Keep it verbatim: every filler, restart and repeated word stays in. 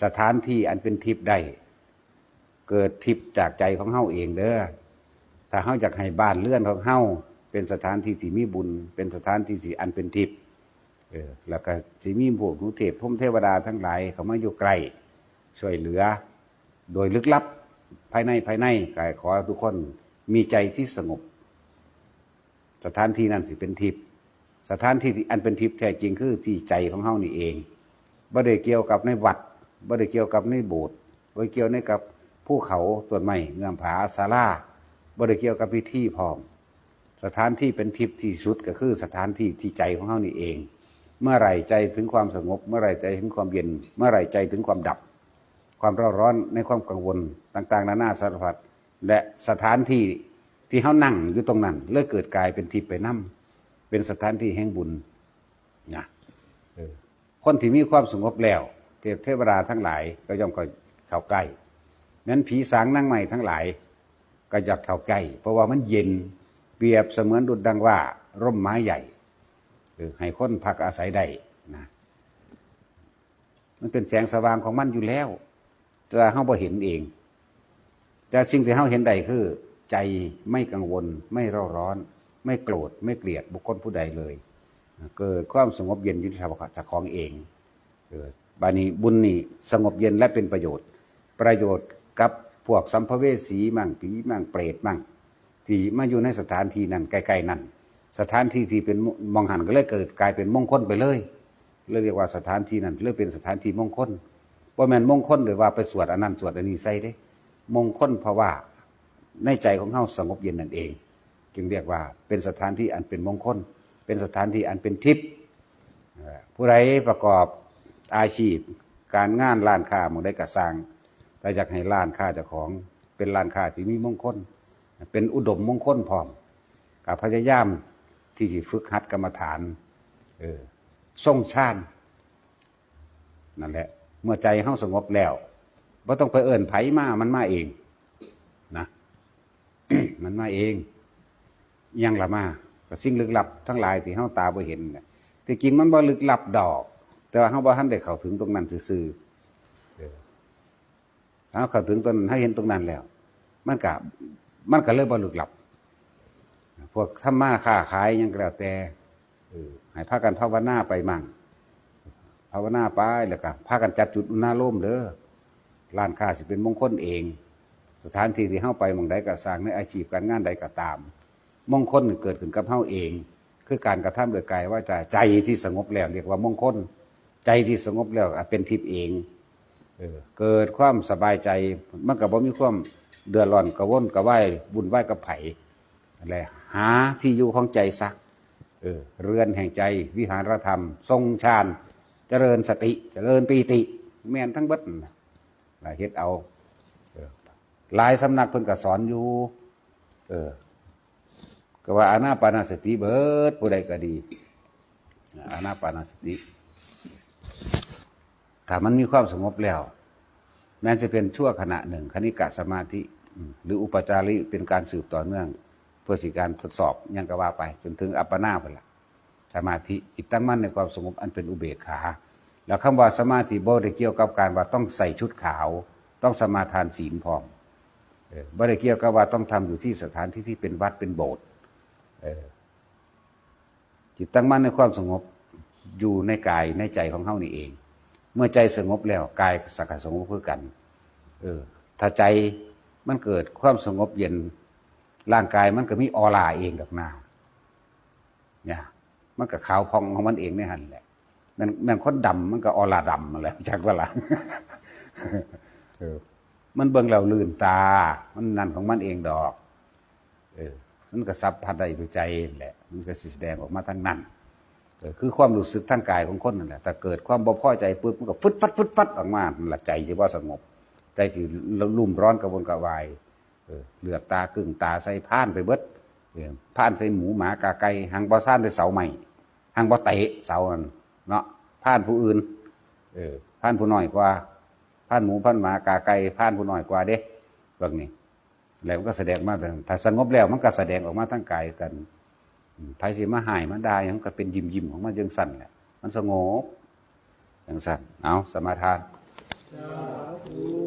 สถานที่อันเป็นทิพย์ได้ เกิดทิพย์จากใจของเฮาเองเด้อ ถ้าเฮาอยากให้บ้านเรือนของเฮาเป็นสถานที่ที่มีบุญ เป็นสถานที่ที่อันเป็นทิพย์ เออ แล้วก็สิมีพวกหนูเทพพรหมเทวดาทั้งหลายเข้ามาอยู่ใกล้ ช่วยเหลือ โดยลึกลับ ภายใน ภายใน ก็ขอให้ทุกคนมีใจที่สงบ สถานที่นั้นสิเป็นทิพย์ สถานที่ที่อันเป็นทิพย์แท้จริงคือที่ใจของเฮานี่เอง บ่ได้เกี่ยวกับในวัด บ่ได้เกี่ยวกับในโบสถ์ บ่ได้เกี่ยวในกับภูเขา ต้นไม้ เงื้อมผา ศาลา บ่ได้เกี่ยวกับพิธีพร้อม สถานที่เป็นทิพย์ที่สุดก็คือสถานที่ที่ใจของเฮานี่เอง เมื่อไหร่ใจถึงความสงบ เมื่อไหร่ใจถึงความเย็น เมื่อไหร่ใจถึงความดับ ความเร่าร้อนในความกังวลต่างๆ นานาสารพัด และสถานที่ที่เฮานั่งอยู่ตรงนั้น เลยเกิดกลายเป็นทิพย์ไปนำ เป็นสถานที่แห่งบุญนะ เออ คนที่มีความสงบแล้ว เทพเทวดาทั้งหลายก็ย่อมเข้าใกล้ แม้นผีสางนางไม้ทั้งหลาย ก็อยากเข้าใกล้ เพราะว่ามันเย็น เปรียบเสมือนดุจดังว่าร่มไม้ใหญ่ เออ ให้คนพักอาศัยได้นะ มันเป็นแสงสว่างของมันอยู่แล้ว แต่เฮาบ่เห็นเอง แต่สิ่งที่เฮาเห็นได้คือ ใจไม่กังวล ไม่เร่าร้อน ไม่โกรธ ไม่เกลียดบุคคลผู้ใดเลย เกิดความสงบเย็นอยู่ที่เจ้าของเอง เออ บาดนี้บุญนี่สงบเย็นและเป็นประโยชน์ ประโยชน์กับพวกสัมภเวสีมั่ง ผีมั่ง เปรตมั่ง ที่มาอยู่ในสถานที่นั้น ใกล้ๆนั้น สถานที่ที่เป็นหม่องหั้นก็เลยเกิดกลายเป็นมงคลไปเลย เลยเรียกว่าสถานที่นั้นเลยเป็นสถานที่มงคล บ่แม่นมงคลโดยว่าไปสวดอันนั้นสวดอันนี้ใส่เด้ มงคลเพราะว่าในใจของเฮาสงบเย็นนั่นเอง จึงเรียกว่าเป็นสถานที่อันเป็นมงคล เป็นสถานที่อันเป็นทิพย์ เอ่อ ผู้ใดประกอบอาชีพการงานร้านค้าหม่องใดก็ซ่าง แต่อยากให้ร้านค้าเจ้าของเป็นร้านค้าที่มีมงคล เป็นอุดมมงคลพร้อม ก็พยายามที่สิฝึกหัดกรรมฐาน เออ ทรงฌาน นั่นแหละ เมื่อใจเฮาสงบแล้ว บ่ต้องไปเอิ้นไผมา มันมาเองนะ มันมาเอง อิหยังล่ะมา ก็สิ่งลึกลับทั้งหลายที่เฮาตาบ่เห็นน่ะ ที่จริงมันบ่ลึกลับดอก แต่ว่าเฮาบ่ทันได้เข้าถึงตรงนั้นซื่อๆ เออ เฮาเข้าถึงตรงนั้น เฮาเห็นตรงนั้นแล้ว มันก็ มันก็เลยบ่ลึกลับ พวกทำมาค้าขายหยังก็แล้วแต่ เออ ให้พากันภาวนาไปมั่ง ภาวนาไป แล้วก็พากันจับจุดอุณาโลมเด้อ ร้านค้าสิเป็นมงคลเอง สถานที่ที่เฮาไปหม่องใดก็ซ่าง ในอาชีพการงานใดก็ตาม มงคลเกิดขึ้นกับเฮาเอง คือการกระทำโดยกายวาจา ใจที่สงบแล้วเรียกว่ามงคล ใจที่สงบแล้วเป็นทิพย์เอง เออ เกิดความสบายใจ มันก็บ่มีความเดือดร้อนกระวนกระวายวุ่นวายกับไผ และหาที่อยู่ของใจซะ เออ เรือนแห่งใจ วิหารธรรม ทรงฌาน เจริญสติ เจริญปีติ แม่นทั้งเบิดนั่นล่ะ เฮ็ดเอา เออ หลายสำนักเพิ่นก็สอนอยู่ เออ ก็ว่าอานาปานสติเบิด ผู้ใดก็ดี อานาปานสติ ถ้ามันมีความสงบแล้ว แม้จะเป็นชั่วขณะหนึ่ง คณิกะสมาธิ อืม หรืออุปจาริเป็นการสืบต่อเนื่อง เพื่อสิการทดสอบ หยังก็ว่าไป จนถึงอัปปนาพุ้นล่ะ สมาธิ จิตตั้งมั่นในความสงบอันเป็นอุเบกขา แล้วคำว่าสมาธิบ่ได้เกี่ยวกับการว่าต้องใส่ชุดขาว ต้องสมาทานศีลพร้อม เออ บ่ได้เกี่ยวกับว่าต้องทำอยู่ที่สถานที่ที่เป็นวัดเป็นโบสถ์ เออ จิตตั้งมั่นในความสงบ อยู่ในกายในใจของเฮานี่เอง เมื่อใจสงบแล้ว กายก็สงบคือกัน เออ ถ้าใจมันเกิดความสงบเย็น ร่างกายมันก็มีออร่าเองดอกนา เนี่ย มันก็ขาวผ่องของมันเองในหั่นแหละ แม่น แม่นคนดำมันก็ออร่าดำนั่นแหละ จักว่าล่ะ เออ มันเบิ่งแล้วลื่นตา มันนั่นของมันเองดอก เออ มันก็สัมผัสได้ด้วยใจนั่นแหละ มันก็สิแสดงออกมาทางนั้น เออ คือความรู้สึกทางกายของคนนั่นแหละ ถ้าเกิดความบ่พอใจปุ๊บ มันก็ฟึดฟัดฟึดฟัดออกมา นั่นล่ะใจที่บ่สงบ ใจที่รุ่มร้อนกระวนกระวาย เออ เหลือบตากึ่งตาใส่พ่านไปเบิด เออ พ่านใส่หมูหมากาไก่ หังบ่พ่านใส่เสาไม้ หังบ่เตะเสานั่นเนาะ พ่านผู้อื่น เออ พ่านผู้น้อยกว่า พ่านหมูพ่านหมากาไก่ พ่านผู้น้อยกว่าเด้ พวกนี้ แล้วมันก็แสดงมา ถ้าสงบแล้วมันก็แสดงออกมาทางกายกัน อืม ไผสิมาฮ้ายมาด่าหยังก็เป็นยิ้มๆของมันจั่งซั้นแหละ มันสงบจั่งซั้น เอา สมาทาน สาธุ